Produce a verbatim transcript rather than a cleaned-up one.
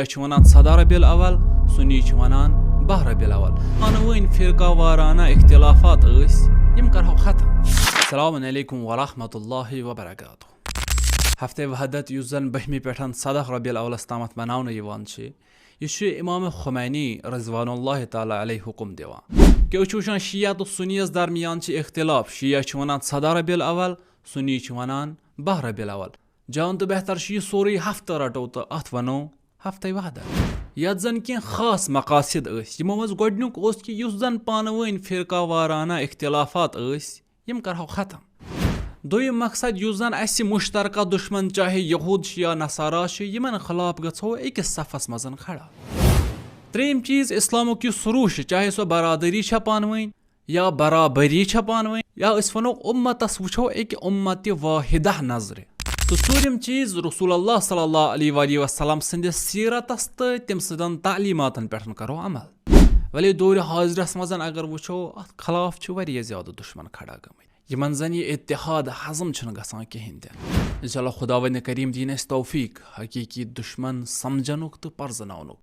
شیعہ چھِ وَنان ژۄداہ ربیع الاول، سُنی چھِ وَنان باہ ربیع الاول۔ پانہٕ ؤنۍ فرقہ وارانہ اختلافات ٲسۍ، یِم کرہو ختم۔ السلام علیکم ورحمۃ اللہ وبرکاتہ۔ ہفتہ وحدت، یُس زن بٔہمہِ پٮ۪ٹھ ژۄداہ ربیع الاولس تامتھ مناونہٕ یِوان چھِ، یہِ چھُ امام خمینی رضوان اللہ تعالیٰ علیہ حکم دِوان کہ أسۍ چھِ وٕچھان شیعہ تہٕ سُنیَس درمیان چھِ اختلاف۔ شیعہ چھِ وَنان ژۄداہ ربیع الاول، سُنی چھِ وَنان باہ ربیع الاول۔ جان تہٕ بہتر چھُ یہِ سورُے ہفتہٕ رَٹو تہٕ اَتھ وَنو ہفتہ وحدت۔ یَتھ زَن کینٛہہ خاص مقاصد ٲسۍ، یِمو منٛز گۄڈٕنیُک اوس کہِ یُس زَن پانہٕ ؤنۍ فرقہ وارانہ اختلافات ٲسۍ، یِم کرہو ختم۔ دوٚیِم مقصد، یُس زَن اَسہِ مشترکہ دشمن چاہے یہود چھِ یا نصارہ چھِ، یِمن خلاف گژھو أکِس صفس منٛز کھڑا۔ ترٛیٚیِم چیٖز، اسلامُک یُس روح چھُ، چاہے سۄ برادری چھےٚ پانہٕ ؤنۍ، یا برابری چھےٚ پانہٕ ؤنۍ، یا أسۍ وَنو اُمتس وٕچھو اَکہِ اُمتِ واحدہ نظرِ۔ تہٕ ژوٗرِم چیٖز، رسول اللہ صلی اللہ علیہ وآلہ وسلم سٕنٛدِس سیرتس تہٕ تٔمۍ سٕنٛدٮ۪ن تعلیٖماتن پٮ۪ٹھ کرو عمل۔ ولی دورِ حاضرس منٛز اگر وٕچھو، اتھ خلاف چھِ واریاہ زیادٕ دشمن کھڑا گٔمٕتۍ، یِمن زن یہِ اتحاد ہضم چھُنہٕ گژھان کِہینۍ تہِ۔ انشاءاللہ خداوندِ کریم دِیِن اَسہِ توفیق حقیٖقی دشمن سمجھنُک تہٕ پرزناونُک۔